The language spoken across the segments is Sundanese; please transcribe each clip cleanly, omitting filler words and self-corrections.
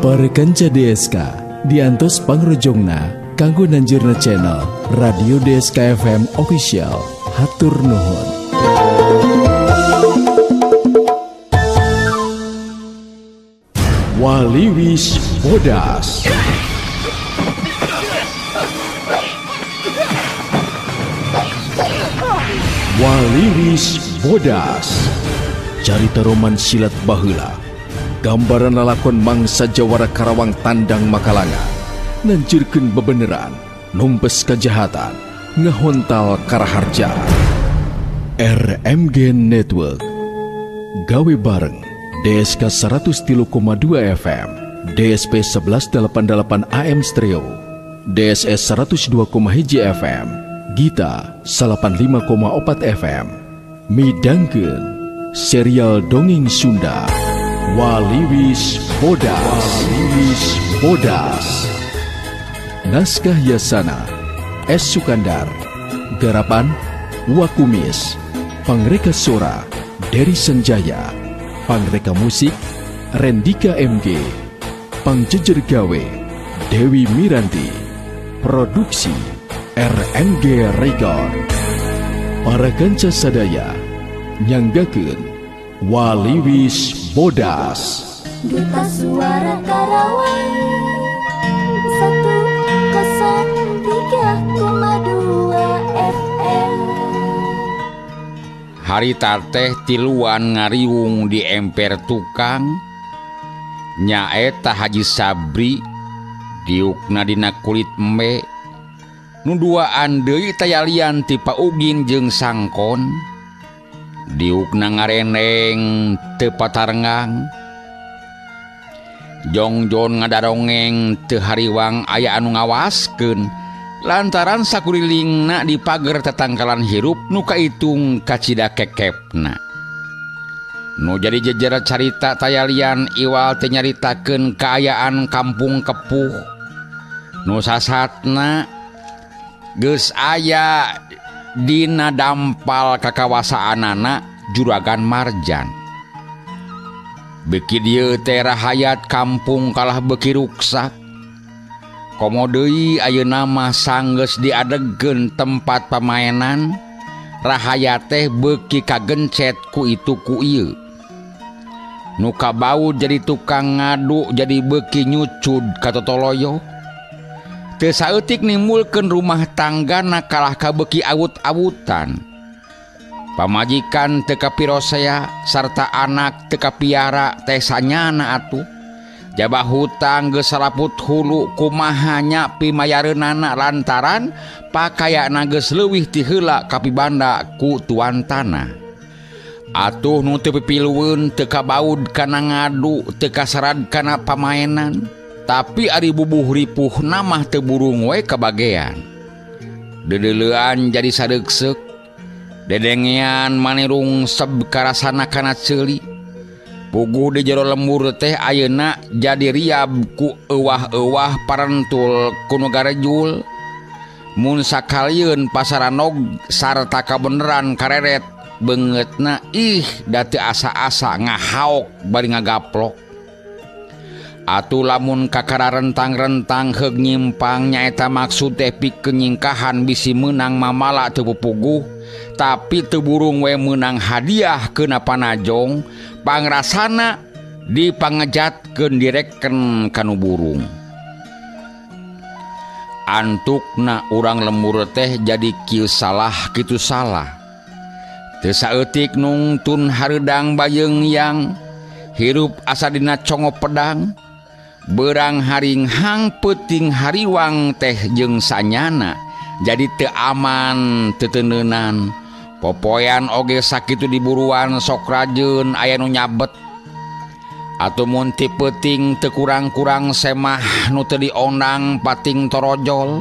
Para kanca DSK diantos pangrojongna kanggo nanjirna channel Radio DSK FM Official. Hatur nuhun. Waliwis Bodas. Waliwis Bodas. Carita roman silat baheula. Gambaran lalakon mangsa jawara Karawang tandang Makalanga. Nanjirkeun bebeneran, numpes kejahatan, ngahontal karaharjaan. RMG Network. Gawe bareng DSK 103,2 FM, DSP 1188 AM Stereo, DSS 102,1 FM, Gita 85,4 FM. Midangkeun serial dongeng Sunda Waliwis Bodas. Waliwis Bodas. Naskah Yasana S. Sukandar, Garapan Wakumis, Pangreka Sora Dery Sanjaya, Pangreka Musik Rendika MG, Pangjejer Gawe Dewi Miranti, Produksi RMG Record. Para kanca sadaya nyanggakeun Waliwis Bodas. Duta Suara Karawang 103,2 FM. Harita teh tiluan ngariung di emper tukang nyaeta Haji Sabri diukna dina kulit embe nu duaan deui tayalian ti Paugin jeung Sangkon diukna ngareneng teu patarengang jongjon ngadarongeng teu hariwang aya anu ngawaskeun lantaran sakurilingna di pager tetangkalan hirup nu kaitung kacida kekepna. Nu jadi jejer carita tayalian iwal teh nyaritakeun kaayaan kampung Kepuh nu sasatna geus aya dina dampal kakawasaanana Juragan Marjan. Beki dieu teh rahayat kampung kalah beki ruksak. Komo deui ayeuna mah sanggeus diadegkeun tempat pamainan, rahayat teh beuki kagencet ku itu ku ieu. Nu kabau jadi tukang ngadu jadi beuki nyucud ka totoloyo. Teu saeutik nimbulkeun rumah tanggana kalah kabeuki awut-awutan. Pamajikan teu kapirosea sarta anak teu kapiara teh sanyana atuh. Jabah hutang geus salaput hulu kumaha nya pimayareunana lantaran pakayana geus leuwih ti heula kapibanda ku tuan tanah. Atuh nu teu pipilueun teu kabaud kana ngadu teu kasarad kana pamaenan. Tapi ari bubuh ripuh namah teu burung we kabagean. Dedeleuan jadi sadeuksek. Dedengean manirung seb karasana kana ceuli. Puguh di jero lembur teh ayeuna jadi riab ku euwah-euwah parentul ku nu garejul. Mun sakalieun pasaranog sarta kabeneran kareret beungeutna ih da teu asa-asa ngahaok bari ngagaplok. Atuh lamun kakara rentang-rentang heug nyimpang nyaeta maksud teh pikeun nyingkahan bisi meunang mamala teu pupuguh tapi teu burung we meunang hadiah keuna panajong pangrasana dipangejatkeun direken kanu burung. Antukna urang lembur teh jadi kieu salah kitu salah. Teu saeutik nungtun hareudang bayeung yang hirup asa dina congo pedang. Berang haringhang peuting hariwang teh jeung sanyana jadi teu aman teu teuneunan. Popoyan oge sakitu diburuan sok rajeun aya nu nyabet. Atuh mun ti peuting teu kurang-kurang semah nu teu diondang pating torojol.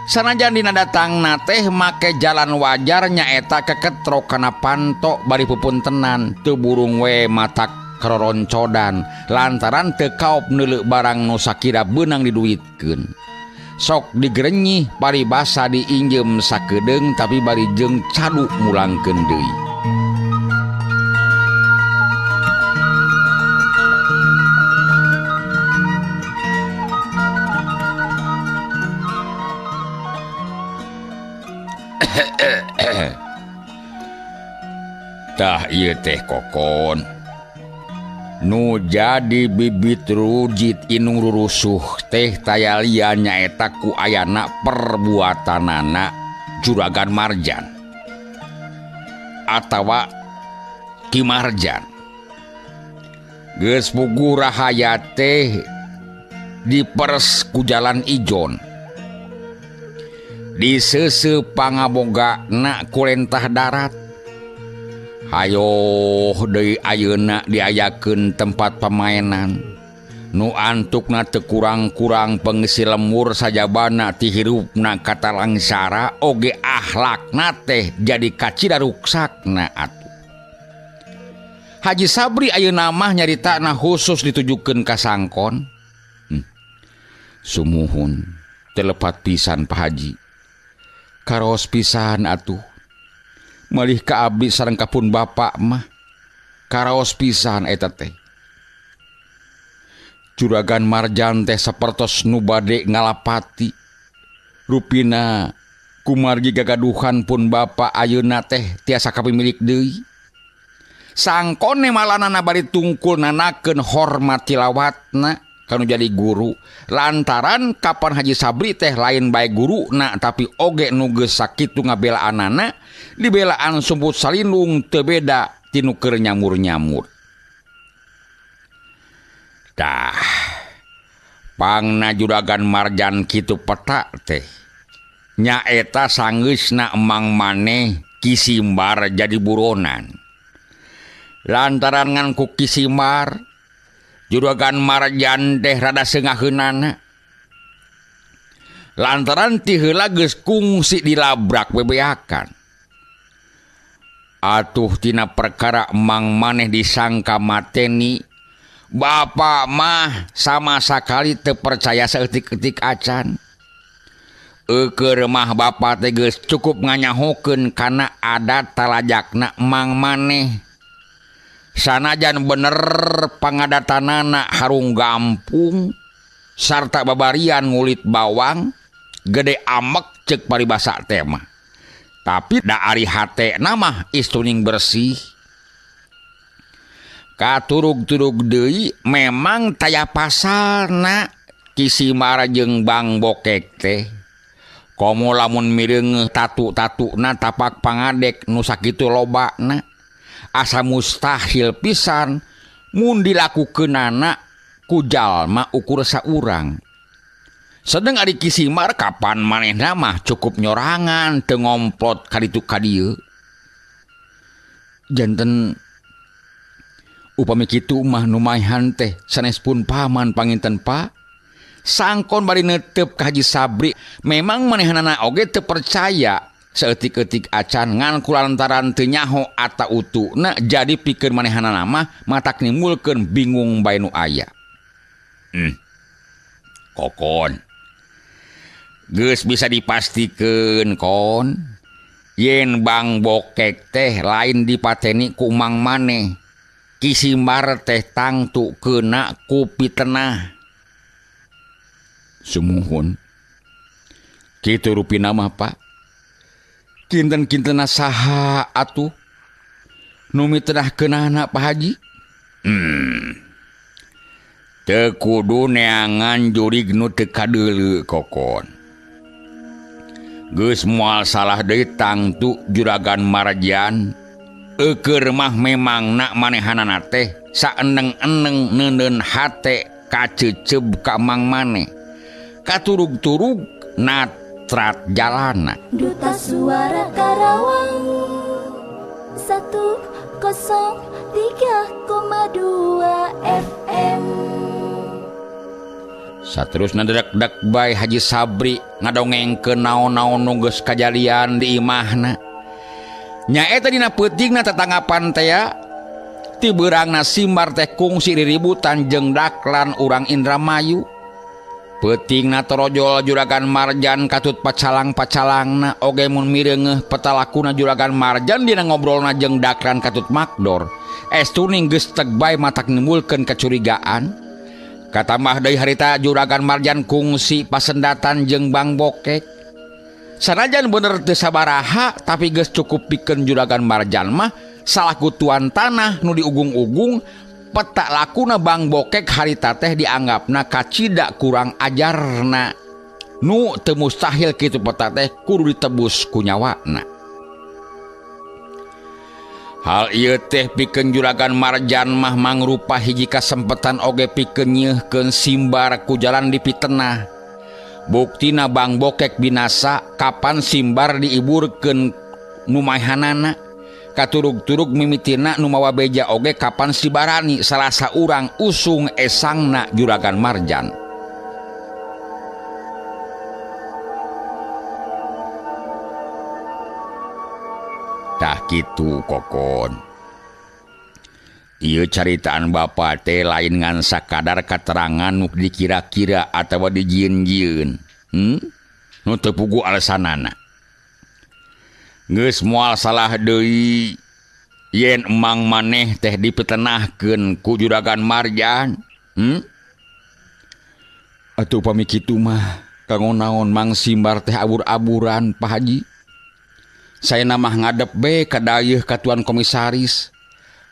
Sanajan dina datangna teh make jalan wajar nyaeta keketrok kana panto bari pupuntenan teu burung we matak karoroncodan lantaran teu kaop neuleuk barang nu sakira beunang diduitkeun. Sok digerenyih paribasa diinjem sakedeung tapi bari jeung cadu mulangkeun deui. Tah ieu teh kokon nu jadi bibit rujit inung rurusuh teh taya lian nyaeta ku ayana perbuatanana Juragan Marjan atawa Ki Marjan. Geus puguh rahayat teh diperes ku jalan ijon. Diseuseuh pangabogana ku lentah darat. Hayoh deui ayeuna diayakeun tempat pamainan nu antukna teu kurang-kurang pengisi lemur sajabana ti hirupna katalangsara oge akhlakna teh jadi kacida ruksakna atuh. Haji Sabri ayeuna mah nyaritana khusus ditujukeun ka Sangkon. Sumuhun teu lepat pisan Pak Haji. Karaos pisan atuh. Malih ka abdi sareng kapun bapak mah karaos pisan eta teh. Juragan Marjan teh sapertos nu bade ngalapati. Rupina kumargi gagaduhan pun bapak ayeuna teh tiasa kapimilik deui. Sangkone malanana bari tungkul nanakeun hormat tilawatna kanu jadi guru. Lantaran kapan Haji Sabri teh lain bae guruna tapi oge nu geus sakitu ngabelaanana dibelaan sumput salindung teu beda tinu keur nyamur-nyamur. Tah pangna Juragan Marjan kitu peta teh nyaeta sanggeusna emang maneh Ki Simbar jadi buronan. Lantaran ngan ku Ki Simbar Juragan Marjan teh rada sengaheunana. Lantaran ti heula geus kungsi dilabrak bebeakan. Atuh tina perkara emang maneh disangka mateni, bapak mah sama sakali teu percaya saeutik-eutik acan. Eukeun mah bapak teh geus cukup nganyahokeun kana adat talajakna emang maneh. Sanajan bener pangadatanana harung gampung sarta babarian ngulit bawang gede amek ceuk paribasa teh mah. Tapi da ari hatena mah istuning bersih. Katurug-turug deui memang taya pasalna Ki Simar jeung Bang Bokek teh. Komo lamun mireungeuh tatu-tatuna tapak pangadek nu sakitu lobana. Asa mustahil pisan mun dilakukeunana ku jalma ukur saurang. Sedeng ari Ki Simar kapan manehna mah cukup nyorangan teu ngomplot ka ditu ka dieu. Janten upami kitu mah nu maehan teh sanes pun paman panginten Pak. Sangkon bari neuteup ka Haji Sabri memang manehanana oge teu percaya. Saeutik-eutik acan ngan kulantaran teu nyaho ata utuna jadi pikeun manehanana mah matak nimbulkeun bingung bae nu aya. Kokon. Geus bisa dipastikeun kon yen Bang Bokek teh lain dipateni ku mang maneh. Ki Simbar teh tangtu keuna ku pitenah. Sumuhun. Kitu rupina mah Pak. Kinten-kintena saha atuh nu mitenahkeunana Pak Haji? Teu kudu neangan jurig nu teu kadeuleu kokon. Geus moal salah deui tangtu Juragan Marjan. Eukeun mah memangna manehanana teh saeneng-eneng neuneun hate kaceuceub ka mang maneh. Katurug-turug natrat jalana. Duta Suara Karawang 103,2 FM. Saterusna dedek-dek bae Haji Sabri ngadongengkeun naon-naon nu geus kajalian di imahna. Nyaeta dina peutingna tetanggapan teh ti beurangna Simbar teh kungsi riributan jeung daklan urang Indramayu. Peutingna torojol Juragan Marjan katut pacalang-pacalangna oge mun mireungeuh petalakuna Juragan Marjan dina ngobrolna jeung daklan katut Makdor. Estuning geus teg bae matak nimbulkeun kacurigaan. Katambah deui harita Juragan Marjan kungsi pasendatan jeung Bang Bokek. Sanajan bener teu sabaraha tapi geus cukup pikeun Juragan Marjan mah Salaku tuan tanah nu diugung-ugung petak lakuna Bang Bokek harita teh dianggapna kacida kurang ajarna. Nu teu mustahil kitu peta teh kudu ditebus ku nyawana. Hal ieu teh pikeun Juragan Marjan mah mangrupa hiji kasempetan oge pikeun nyeuhkeun Simbar ku jalan dipitenah. Buktina Bang Bokek binasa kapan Simbar diiburkeun nu maehanana. Katurug-turug mimitina nu mawa beja oge kapan sibarani salah saurang usung esangna Juragan Marjan. Tah kitu kokon. Ieu caritaan bapa teh lain ngan sakadar katerangan nu dikira-kira atawa dijieun-jieun. Nu teu puguh alasanana. Geus moal salah deui yen emang maneh teh dipitenahkeun ku Juragan Marjan. Atuh pami kitu mah kanggo naon Mang Simbar teh abur-aburan Pak Haji. Saya mah ngadep be ka dayeuh ka tuan komisaris.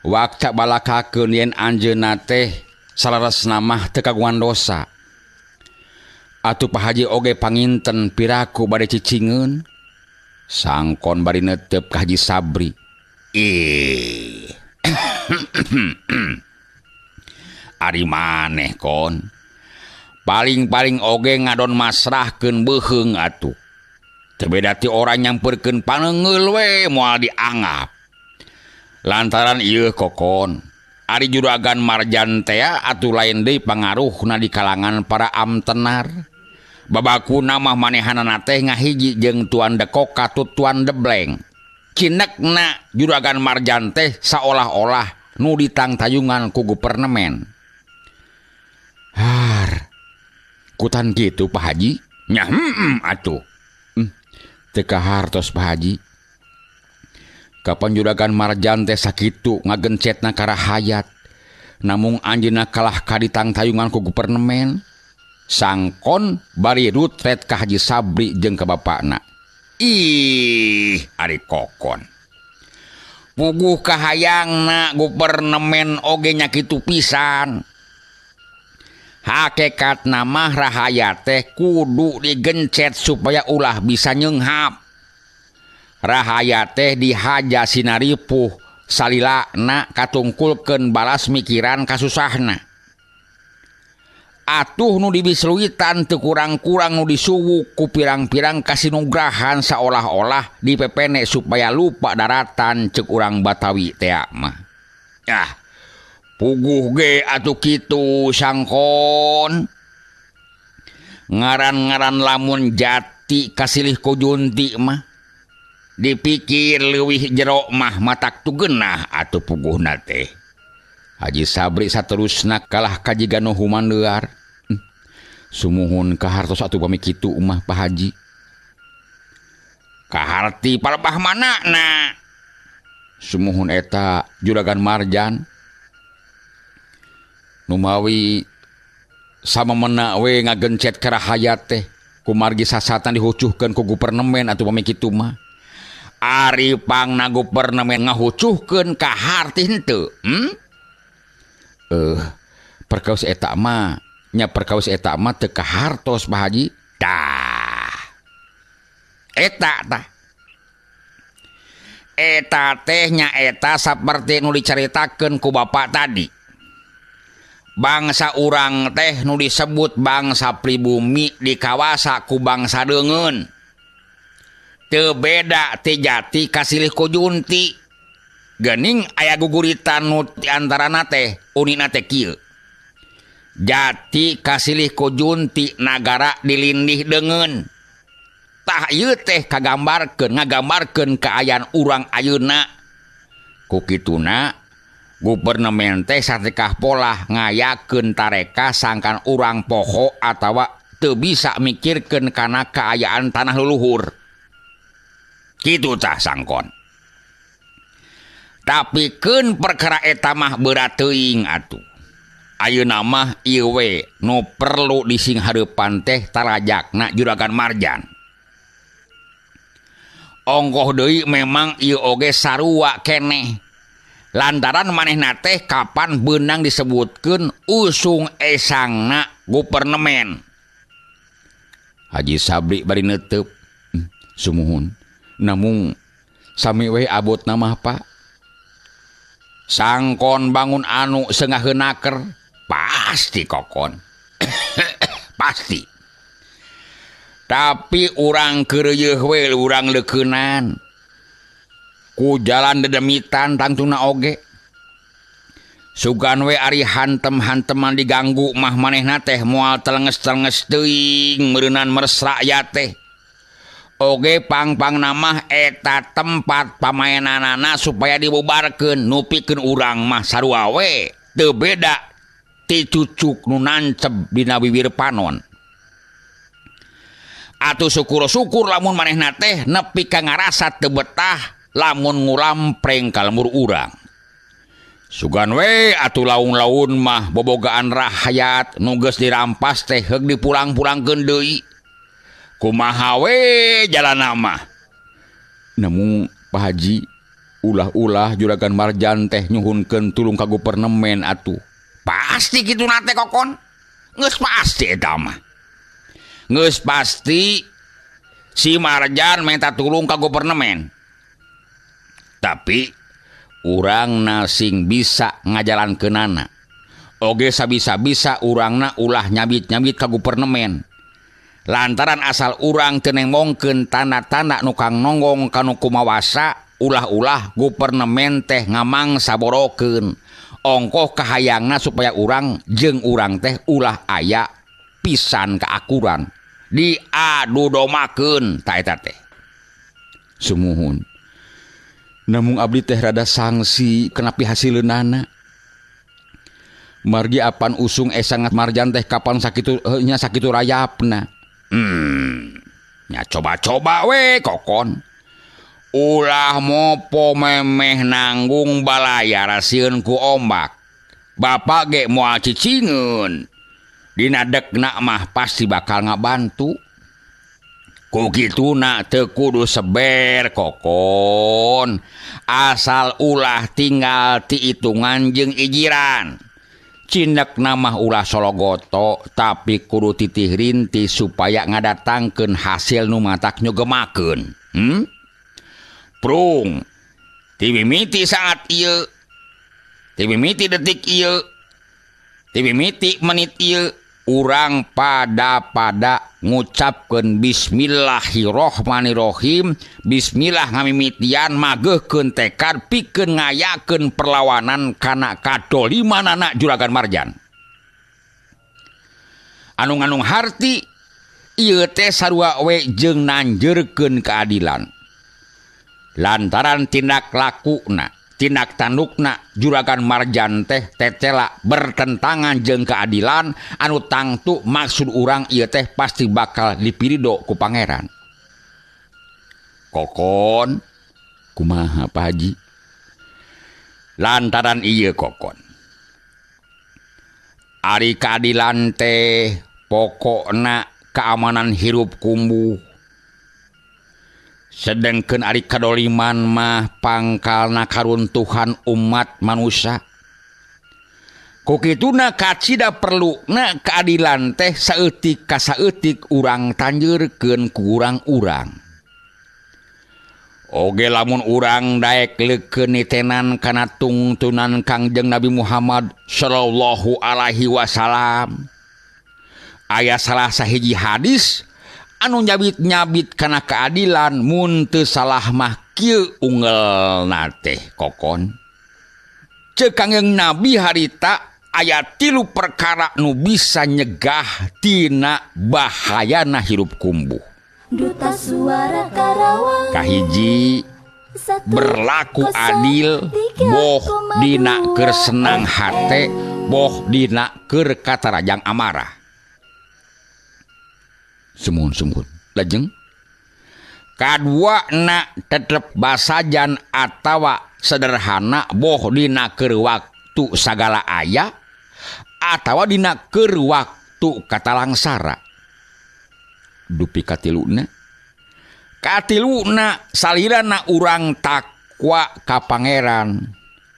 Wakca balakakeun yen anjeunna teh salaresna mah teu kagungan dosa. Atuh Pak Haji oge panginten piraku bade cicingeun. Sangkon bari netep ka Haji Sabri. Ih. Ari maneh kon. Paling-paling oge ngadon masrahkeun beuheung atuh. Teu beda ti orang nyamperkeun panengeul we moal dianggap. Lantaran ieu kokon, ari Juragan Marjan teh atuh lain deui pangaruhna di kalangan para amtenar. Babakuna mah manehanana teh ngahiji jeung Tuan Dekok katut Tuan Debleng. Cinekna Juragan Marjan teh saolah-olah nu ditangtayungan ku gupernemen. Har. Kutan kitu Pak Haji? Nya atuh. Teu kahartos Pak Haji. Kapan Juragan Marjan teh sakitu ngagencetna ka rahayat. Namung anjeunna kalah ka ditangtayungan ku gupernemen. Sangkon bari rutret ka Haji Sabri jeung ka bapakna. Ih, ari kokon. Puguh kahayangna gupernemen oge nya kitu pisan. Hakikatna mah rahayat teh kudu digencet supaya ulah bisa nyeunghap. Rahayat teh dihaja sinaripuh salilana katungkulkeun balas mikiran kasusahna. Atuh nu dibisluitan teu kurang-kurang nu disuwuk ku pirang-pirang kasinugrahan saolah-olah dipepene supaya lupa daratan ceuk urang Batawi tea mah. Ah, puguh ge atuh kitu sangkon. Ngaran-ngaran lamun jati kasilih ku junti mah dipikir leuwih jero mah matak tu geunah atuh puguhna teh. Haji Sabri saterusna kalah kajiga nu humandear. Sumuhun kahartos atuh pami kitu mah Pak Haji. Kaharti palebah manana? Sumuhun eta Juragan Marjan. Numawi samemena we ngagencet ka rahayat teh kumargi sasatan dihucuhkeun ku gupernemen atuh pami kitu mah. Ari pangna gupernemen ngahucuhkeun kaharti henteu? Perkaos eta mah nya perkaos eta mah teu kahartos Pak Haji. Tah. Eta tah. Eta teh nya eta saperti nu dicaritakeun ku bapak tadi. Bangsa urang teh nu disebut bangsa pribumi dikawasa ku bangsa deungeun. Teu beda ti jati kasilih ku junti. Geuning aya guguritan nu di antarana teh unina teh kieu. Jati kasilih ku junti nagara dilindih deungeun. Tah ieu teh kagambarkeun ngagambarkeun kaayaan urang ayeuna. Ku kituna gubernemen teh satekah polah ngayakeun tareka sangkan urang poho atawa teu bisa mikirkeun kana kaayaan tanah leluhur. Kitu tah sangkon. Tapi keun perkara eta mah berat teuing atuh. Ayeuna mah ieu we nu perlu dising hareupan teh tarajakna Juragan Marjan. Ongkoh deui memang ieu oge sarua keneh. Lantaran manehna teh kapan beunang disebutkeun usung esangna gupernemen. Haji Sabri bari neuteup. Sumuhun. Namung sami we abot mah Pak. Sangkon bangun anu sengaheun naker pasti kokon. Pasti. Tapi urang keureuyeih we urang leukeunan. Ku jalan dedemitan tangtuna oge. Sugan we ari hantem-hanteman diganggu mah manehna teh moal telenges-telenges teuing meureunan meres rakyat teh. Oge pang-pang namah eta tempat pamaenanana supaya dibubarkeun nupikeun urang mah sarua we teu beda ti cucuk nu nancep dina bibir panon. Atuh syukur-syukur lamun manehna teh nepi ka ngarasa teu betah lamun ngulampreng ka lembur urang. Sugan we atuh laun-laun mah bobogaan rahayat nu geus dirampas teh heug dipulang-pulangkeun deui. Kumaha we jalanna mah. Namun Pak Haji ulah-ulah Juragan Marjan teh nyuhunkeun tulung ka gupernemen atuh. Pasti kitu na teh kokon. Geus pasti eta mah. Geus pasti si Marjan minta tulung ka gupernemen. Tapi urangna sing bisa ngajalankeunana. Oge sabisa-bisa urangna ulah nyabit-nyabit ka gupernemen. Lantaran asal urang teu nembongkeun tanda-tanda nu kang nonggong ka nu kumawasa, ulah-ulah gupernemen teh ngamangsa borokeun. Ongkoh kahayangna supaya urang jeung urang teh ulah aya pisan keakuran. Diadu domakeun ta eta teh. Sumuhun. Namung abdi teh rada sangsi kenapi hasileunana. Margi apan usung esangat Marjan teh kapan sakitu nya sakitu rayapna. Nya coba-coba we kokon. Ulah mopo memeh nanggung balayar sieun ku ombak. Bapak ge moal cicingeun. Dina dekna mah pasti bakal ngabantu. Ku kituna teu kudu seber kokon. Asal ulah tinggal ti hitungan jeung ijiran. Cinek mah ulah sologoto tapi kudu titih rintih supaya ngadatangkeun hasil nu matak nyogemakeun. Prung ti mimiti saat ieu, ti mimiti detik ieu, ti mimiti menit ieu, urang pada-pada ngucapkeun bismillahirrohmanirrohim, bismillah ngamimitian mageuhkeun tekad pikeun ngayakeun perlawanan kana kadolimanana Juragan Marjan. Anu nganung harti ieu teh sarua we jeung nanjeurkeun keadilan. Lantaran tindak lakuna, tindak tandukna Juragan Marjan teh tetela bertentangan jeung keadilan anu tangtu maksud urang ieu teh pasti bakal dipirido ku pangeran. Kokon kumaha Pak Haji? Lantaran ieu kokon. Ari keadilan teh pokokna keamanan hirup kumbuh. Sedengkeun ari kadoliman mah pangkalna karuntuhan umat manusia. Ku kituna kacida perluna keadilan teh saeutik ka saeutik urang tanjeurkeun ku urang-urang. Oge lamun urang daek leukeun nitenan kana tungtunan Kangjeng Nabi Muhammad sallallahu alaihi wasallam. Aya salah sahiji hadis anu nyabit-nyabit kana keadilan mun teu salah mah kieu unggelna teh kokon. Ceuk Kangjeng Nabi harita aya 3 perkara nu bisa nyegah tina bahayana hirup kumbuh. Duta Suara Karawang. Kahiji, berlaku adil boh dina keur senang hate boh dina keur katarajang amarah. Sumuhun-sumuhun. Lajeng kadua na tetep basajan atawa sederhana boh dina keur waktu sagala aya atawa dina keur waktu katalangsara. Dupi katiluna. Katiluna salirana urang takwa ka pangeran.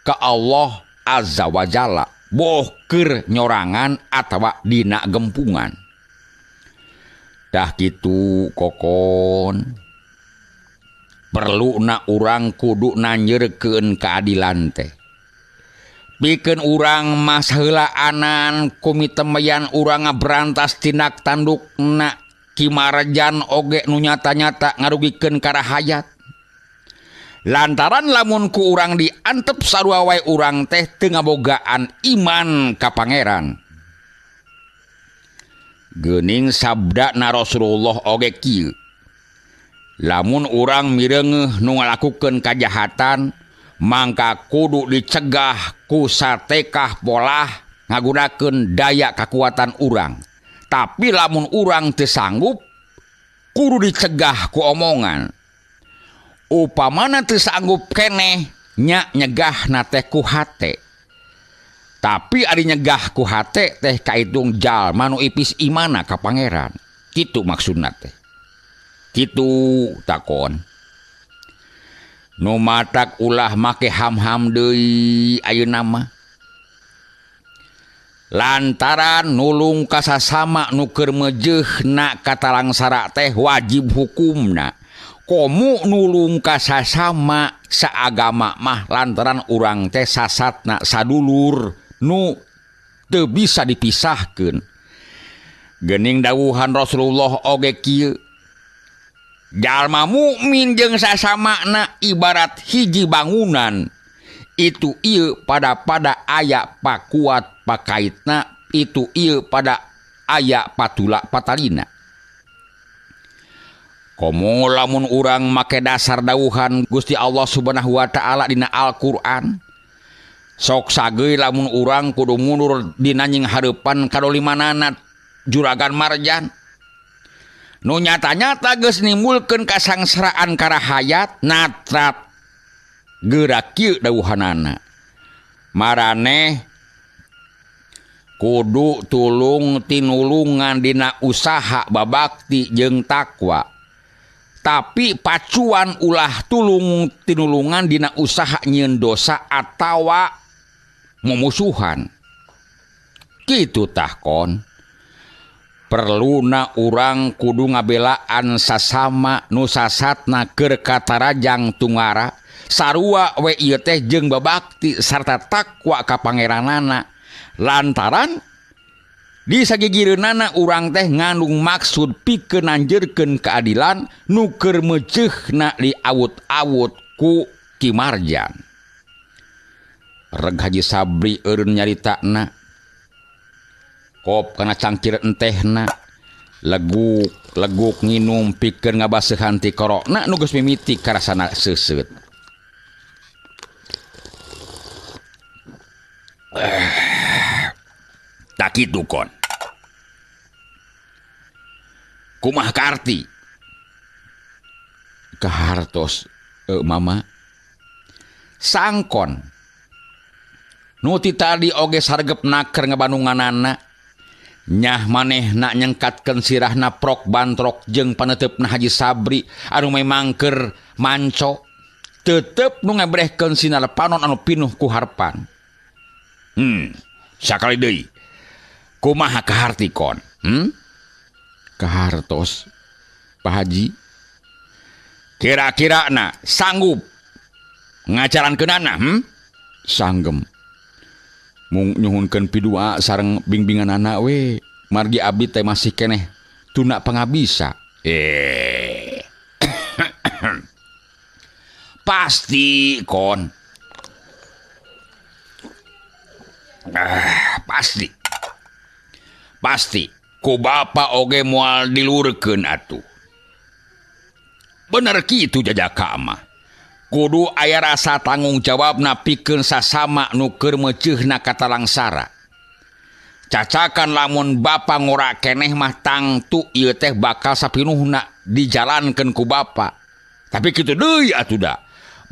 ka Allah Azza wa Jalla boh keur nyorangan atawa dina gempungan. Dah kitu kokon perluna urang kudu nanjeurkeun keadilan teh. Pikeun urang mas heulaanan kumitemayan urang ngaberantas tindak tandukna Ki Marjan oge nu nyata-nyata ngarugikeun ka rahayat. Lantaran lamun ku urang diantep sarua wae urang teh teu ngabogaan iman ka Pangeran. Geuning sabda na Rasulullah oge kieu. Lamun urang mireungeuh nu ngalakukeun kajahatan mangka kudu dicegah ku satekah polah ngagunakeun daya kakuatan urang. Tapi lamun urang teu sanggup kudu dicegah ku omongan. Upamana teu sanggup keneh nya nyegahna teh ku hate. Tapi ari nyegah ku hate teh kaitung jalma nu ipis imana ka Pangeran. Kitu maksudna teh. Kitu takon. Nu matak ulah make ham-ham deui ayeuna mah. Lantaran nulung kasasama nu keur meujeuhna katalangsara teh wajib hukumna. Komu nulung kasasama saagama mah lantaran urang teh sasatna sadulur nu teu bisa dipisahkeun. Geuning dawuhan Rasulullah oge kieu. Jalma mukmin jeung sasamana ibarat hiji bangunan. Itu ieu pada aya pakuat pakaitna, itu ieu pada aya patula patalina. Komo lamun urang make dasar dawuhan Gusti Allah Subhanahu wa taala dina Al-Qur'an. Sok sageuy lamun urang kudu mundur dina nying hareupan kadolimanana Juragan Marjan. Nu nyata-nyata geus nimbulkeun kasangsaraan ka rahayat natrat geura kieu dawuhanana. Maraneh kudu tulung tinulungan dina usaha babakti jeung takwa. Tapi pacuan ulah tulung tinulungan dina usaha nyieun dosa atawa mumusuhan. Kitu tah kon. Perluna urang kudu ngabelaan sasama nu sasatna keur katarajang tungara sarua we ieu teh jeung babakti sarta takwa ka Pangeranana. Lantaran di sagigireunana urang teh ngandung maksud pikeun nanjeurkeun keadilan nu keur meuceuhna diawut-awut ku Ki Marjan. Reg Haji Sabri eureun nyaritana. Kop kana cangkir entehna, leguk-leguk nginum pikeun ngabaseuhan ti korokna nu geus mimiti karasana seuseut. Tak kitu kon. Kumaha kaarti? Kahartos mama. Sangkon. Nu ti tadi oge sargep naker ngabandunganana. Nyah manehna nyengkatkeun sirahna prok bantrok jeung paneuteup Haji Sabri anu memang keur manco. Tetep nu ngabrehkeun sinar panon anu pinuh ku harpan. Sakali deui. Kumaha kaharti kon? Kahartos Pak Haji. Kira-kira na sanggup ngajalankeunana? Sanggem. Mung nyuhunkeun pidua sareng bimbinganana we. Margi abdi teh masih keneh tuna pangabisa. Pasti kon. Pasti. Pasti ku bapa oge moal dilurkeun atuh. Bener kitu jajaka mah. Kudu aya rasa tanggung jawabna pikeun sasama nu keur meuceuhna katalangsara. Cacakan lamun bapa ngora keneh mah tangtu ieu teh bakal sapinuhna dijalankeun ku bapa. Tapi kitu deui atuh da.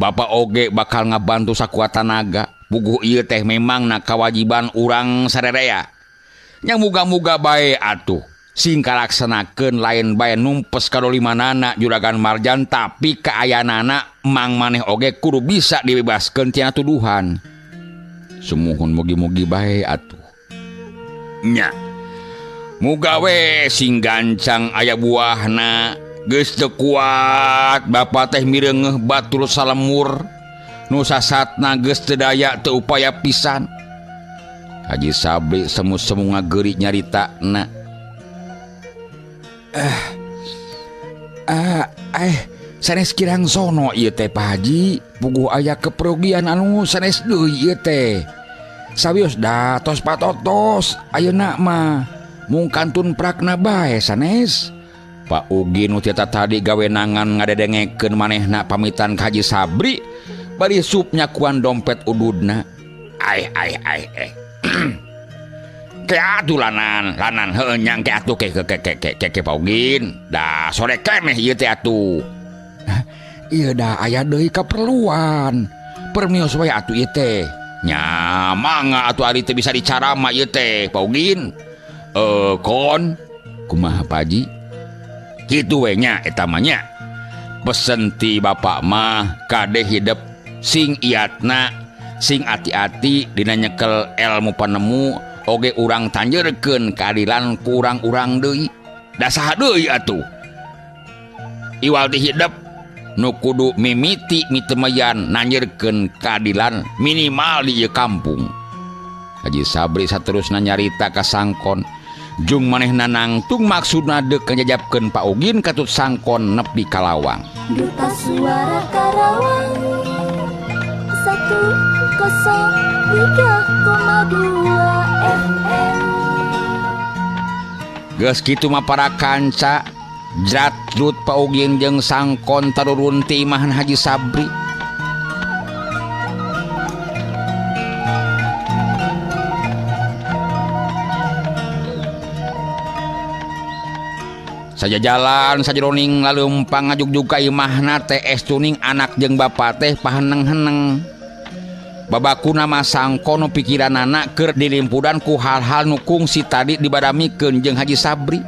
Bapa oge bakal ngabantu sakuat tanaga. Puguh ieu teh memang na kawajiban urang sarerea. Nya muga-muga bae atuh sing kalaksanakeun lain bae numpes kadolimanana Juragan Marjan, tapi kaayanana mang maneh oge kudu bisa dibebaskeun tina tuduhan. Sumuhun mugi-mugi bae atuh. Nya. Muga we sing gancang aya buahna. Geus teu kuat bapa teh mireungeuh batur salemur. Nu sasatna geus teu daya teu upaya pisan. Haji Sabri semu-semu ngageuri nyaritana. Sanes kirang sono ieu teh Pak Haji, puguh aya keperogian anu sanes deui ieu teh. Sawios da tos patotos ayeuna mah mung kantun prakna bae sanes. Pak Ugi nu teh tadi gawenangan ngadedengekeun manehna pamitan ka Haji Sabri bari sup nyakuan dompet ududna. Ai ai ai eh. Ke atuh lanan, lanan heuh nyang ke atuh ke ke ke ke ke ke Pak Ugin. Da sore keneh ieu teh atuh. Ieu da aya deui kaperluan. Permios wae atuh ieu teh. Nya mangga atuh ari teh bisa dicarama ieu teh Pak Ugin. Kon kumaha Pak Haji? Kitu we nya eta mah nya. Pesen ti bapak mah kade hidep sing iatna, sing ati-ati dina nyekel ilmu panemu oge urang tanjeurkeun keadilan ku urang-urang deui. Da saha deui atuh? Iwal ti hidep nu kudu mimiti mitemayan nanjeurkeun keadilan minimal di ieu kampung. Haji Sabri saterusna nyarita ka Sangkon. Jung manehna nangtung maksudna deuk ngajajabkeun Pak Ugin katut Sangkon nepi ka lawang. Duta Suara Karawang 103,2 FM. Geus kitu mah para kanca jratlut Pak Ugin jeung Sangkon tarurun ti imahan Haji Sabri. Saja jalan sajeroning laleumpang ngajugjug ka imahna teh estuning anak jeung bapa teh paheneng-heneng. Babakuna mah Sangkon nu pikiranana keur dilimpudan ku hal-hal nu kungsi tadi dibadamikeun jeung Haji Sabri.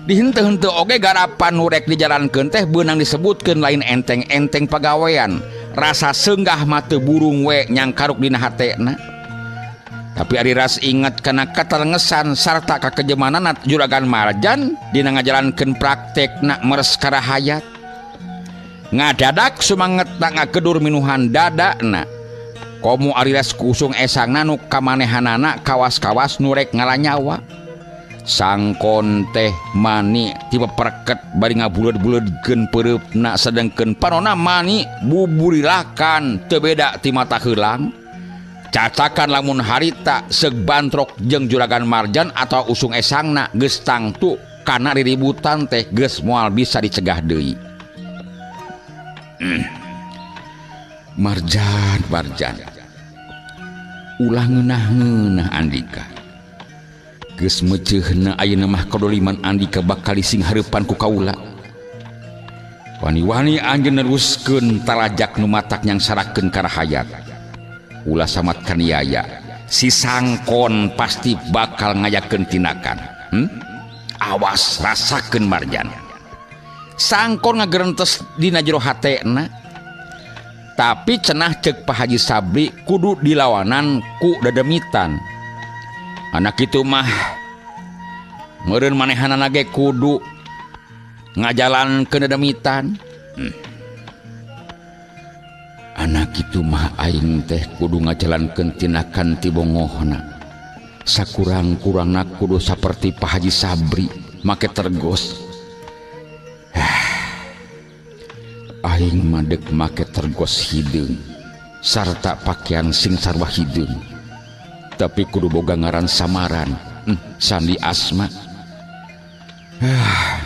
Dihenteu-henteu oge garapan nu rek dijalankeun teh beunang disebutkeun lain enteng-enteng pagawean. Rasa seunggah mah teu burung we nyangkaruk dina hatena. Tapi ari ras inget kana katalengesan sarta kakejemanana Juragan Marjan dina ngajalankeun praktekna meres karahayat. Ngadadak sumangetna ngagedur minuhan dadana. Komo ari ras kusung esangna nu kamanehanana kawas-kawas nu rek ngalanyawa. Sangkon teh mani tipe perket bari ngabuleud-buleudkeun peureupna sedengkeun panona mani buburilakan teu beda ti mata heulang. Cacakan lamun harita seug bantrok jeung Juragan Marjan atau usung esangna geus tangtu kana riributan teh geus moal bisa dicegah deui. Marjan, Marjan. Ulah ngeunah-ngeunah Andika. Geus meuceuhna ayeuna mah kadoliman Andika bakal sing hareupan ku kaula. Wani-wani anjeun neruskeun talajak nu matak nyangsarakeun ka rahayat. Ulah samat kaniaya, si Sangkon pasti bakal ngayakeun tindakan. Awas rasakeun Marjan. Sangkon ngagerentes dina jero hatena. Tapi cenah ceuk Pak Haji Sabri kudu dilawanan ku dedemitan. Anak itu mah meureun manehanana ge kudu ngajalankeun dedemitan. Anak itu mah aing teh kudu ngajalankeun tindakan ti bongohna. Sakurang-kurangna kudu saperti Pak Haji Sabri make tergos. Aing mah deuk make tergos hideung sarta pakaian sing sarwa hideung. Tapi kudu boga ngaran samaran, Sandi Asma.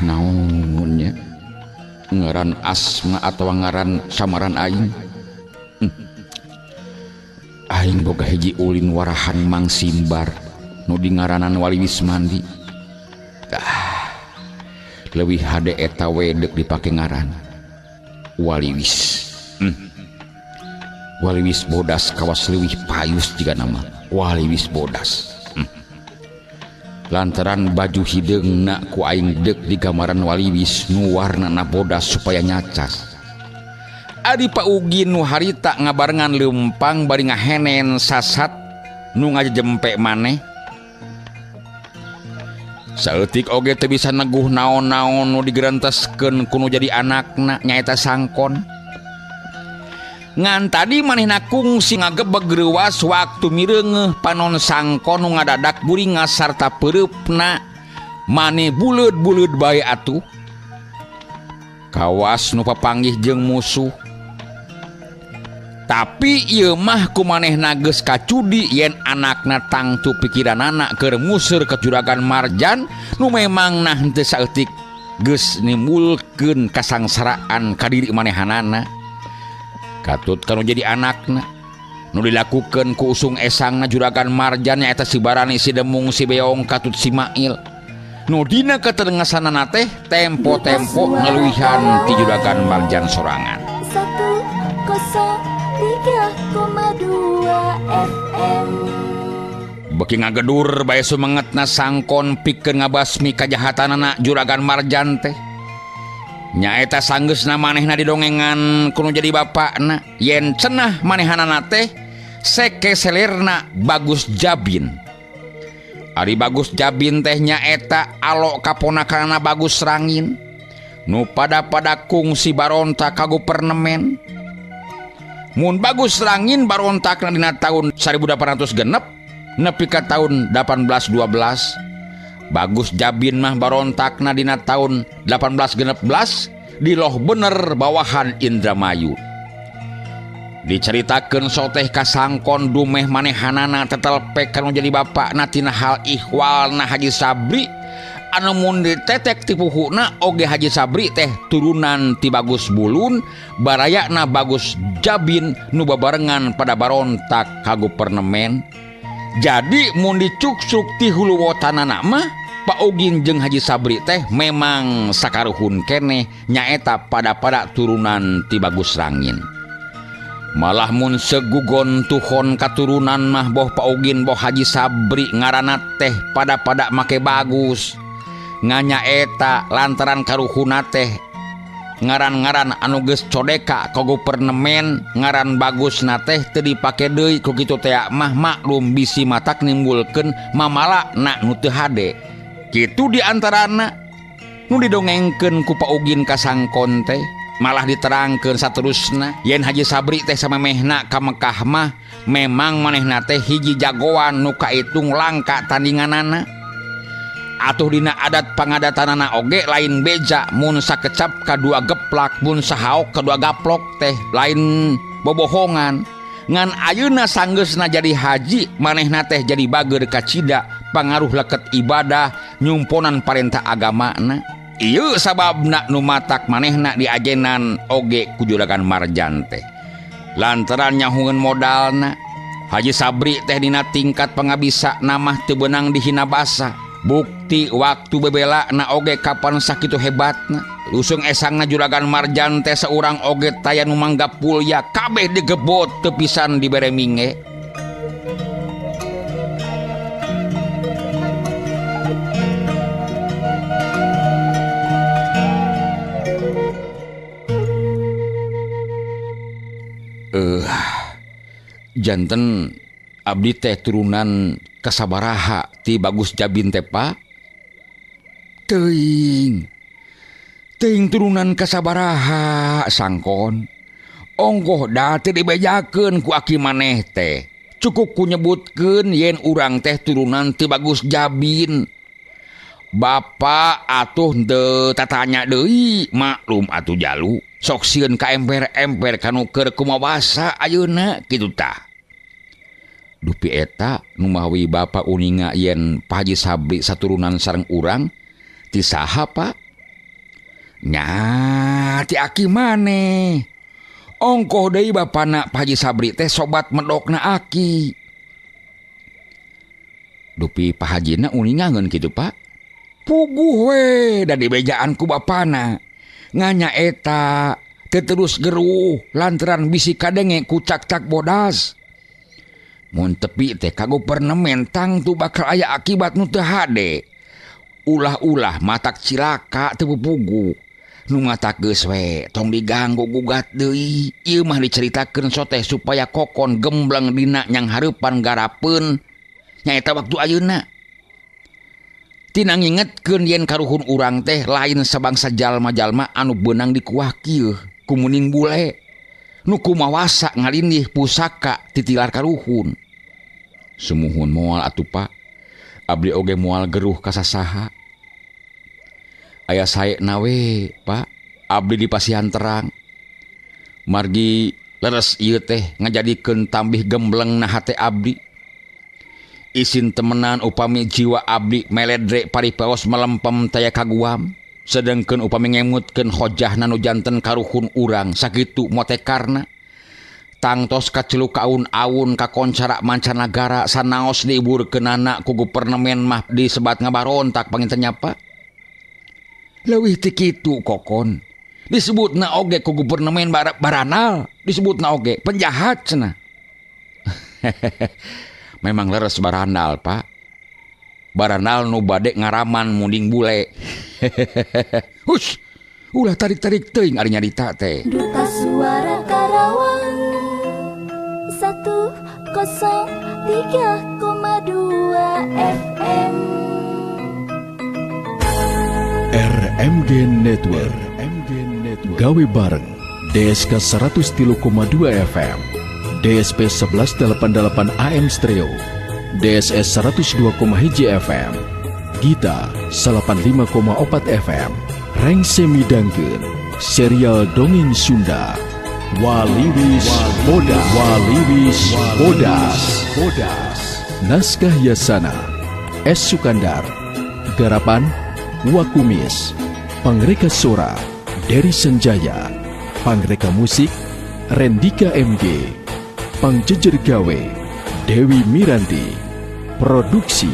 Naon nya? Ngaran Asma atawa ngaran samaran aing? Aing boga hiji ulin warahan Mang Simbar nu dingaranan Wali Wismandi. Leuwih hade eta we deuk dipake ngaran Wali Wis. Wali Wis bodas kawas leuwih payus jiga nama Wali Wis bodas. Lantaran baju hideungna ku aing deuk digambaran Wali Wis nu warnana bodas supaya nyacas. Ari Pak Ugin nu harita ngabarengan leumpang bari ngahenen sasat nu ngajejempe maneh. Saeutik oge teu bisa neguh naon-naon nu digerenteskeun ku nu jadi anakna nyaeta Sangkon. Ngan tadi manehna kungsi ngagebeg reuwas waktu mireungeuh panon Sangkon nu ngadadak buringas sarta peureupna mane buleud-buleud bae atuh. Kawas nu papanggih jeung musuh. Tapi ieu mah ku manehna geus kacudi yen anakna tangtu pikiranana keur museur ka Juragan Marjan nu memang nah henteu saeutik geus nimbulkeun kasangsaraan ka diri manehanana. Katut kanu jadi anakna nu dilakukeun ku usung esangna Juragan Marjan nyaeta si Barani, si Demung, si Beong, katut si Mail. Nu dina katengasanana teh tempo-tempo ngeluihan ti Juragan Marjan sorangan. 103,2 FM. Beki ngagedur bae sumengetna Sangkon pikeun ngabasmi kajahatanana Juragan Marjan teh. Nyaeta sanggeusna manehna didongengan kudu jadi bapakna yen cenah manehanana teh seke selerna Bagus Jabin. Ari Bagus Jabin teh nyaeta alok kaponakanana Bagus Rangin nu pada-pada kungsi barontak ka gupernemen. Mun Bagus Rangin barontakna dina tahun 1806 nepi ka tahun 1812. Bagus Jabin mah barontakna dina tahun 1816 di loh bener bawahan Indramayu. Diceritakeun soteh ka Sangkon dumeh manehanana tetelpek kanu jadi bapakna tina hal ihwalna Haji Sabri anu mun ditetek ti puhuna oge Haji Sabri teh turunan ti Bagus Bulun barayana Bagus Jabin nu babarengan pada barontak ka gupernemen. Jadi mun dicuksuk ti hulu wotanana mah Pak Ugin jeung Haji Sabri teh memang sakaruhun keneh nyaeta pada-pada turunan ti Bagus Rangin. Malah mun segugon tuhon katurunan mah boh Pak Ugin boh Haji Sabri ngaranna teh pada-pada make bagus. Nganyaeta lantaran karuhuna teh ngaran-ngaran anu geus codeka ka gupernemen ngaran bagusna teh teu dipake deui ku kitu teh mah maklum bisi matak nimbulkeun mamalana nu teu hade. Kitu di antarana nu didongengkeun ku Pak Ugin ka Sangkon teh. Malah diterangkeun saterusna yen Haji Sabri teh samemehna ka Mekah mah memang manehna teh hiji jagoan nu kaitung langka tandinganana. Atuh dina adat pangadatanana oge lain beja mun sakecap kadua geplak mun sahaok kadua gaplok teh lain bobohongan. Ngan ayeuna sanggeusna jadi haji manehna teh jadi bager kacida pangaruh leket ibadah nyumponan parentah agamana. Ieu sababna nu matak manehna diajenan oge ku Juragan Marjan teh. Lantaran nyahungeun modalna Haji Sabri teh dina tingkat pangabisa namah teu beunang dihina basa. Bukti waktu bebela na oge kapan sakitu hebatna. Lusung esangna Juragan Marjan teh saurang oge taya nu manggap pulya kabeh digebot teu pisan dibere minge. Janten abdi teh turunan kasabaraha ti Bagus Jabin teh Pak. Teuing teuing turunan kasabaraha Sangkon. Ongkoh da teu dibejakeun ku aki maneh teh. Cukup ku nyebutkeun yen urang teh turunan ti Bagus Jabin. Bapak atuh teu tatanya deui, maklum atuh jalu. Sok sieun ka emper-emper kanu keur kumawasa ayeuna kitu tah. Dupi eta nu mawi bapa uninga yen Pak Haji Sabri saturunan sareng urang ti saha Pak? Nya ti aki maneh. Ongkoh deui bapana Pak Haji Sabri teh sobat medokna aki. Dupi Pak Hajina uninga ngeun kitu Pak. Puguh we da dibejaan ku bapana. Nganya eta teu terus geruh lantaran bisi kadenge ku cak-cak bodas. Mun tepi teh ka gupernemen tangtu bakal aya akibat nu teu hade. Ulah-ulah matak cilaka teu puguh. Nu matak geus we tong diganggu gugat deui. Ieu mah diceritakeun soteh supaya kokon gembleng dina nyang hareupan garapeun nyaeta waktu ayeuna. Tina ngingetkeun yen karuhun urang teh lain sabangsa jalma-jalma anu beunang dikuah kieu kumuning bule. Nu kumawasa ngalindih pusaka titilar karuhun. Sumuhun moal atuh Pak. Abdi oge moal geruh ka sasaha. Aya sae nawe Pak, abdi dipasihan terang. Margi leres ieu teh ngajadikeun tambih gembleng na hate abdi. Isin temenan upami jiwa abdi meledre paripaos melempem taya kaguam. Sedengkeun upami ngemutkeun hojahna nu janten karuhun urang sakitu motekarna. Tangtos kaceluk kaun-aun kakoncara mancanagara sanaos diiburkeunana ku gupernemen mah disebat ngabarontak panginten nya Pak. Leuwih ti kitu kokon. Disebutna oge ku gupernemen baranal, disebutna oge penjahat cenah. Memang leres baranal Pak. Baranal nu bade ngaraman munding bule. Hus, ulah tarik-tarik teuing ari nyarita teh. Duta Suara Karawang 103,2 FM. RMG Network. Gawe bareng DSK 103,2 FM, DSP 1188 AM Stereo, DSS 102,1 FM, Gita 85,4 FM, Rengse midangkeun serial dongeng Sunda Waliwis Bodas. Waliwis Bodas. Bodas. Naskah Yasana S. Sukandar, Garapan Wakumis, Pangreka Sora Dery Senjaya, Pangreka Musik Rendika MG, Pangjejer Gawe Dewi Miranti, Produksi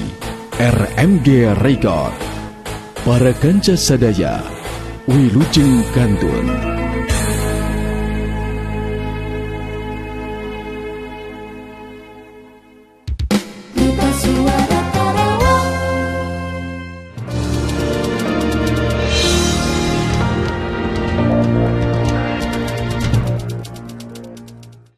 RMG Record. Para kanca sadaya, wilujeng kantun.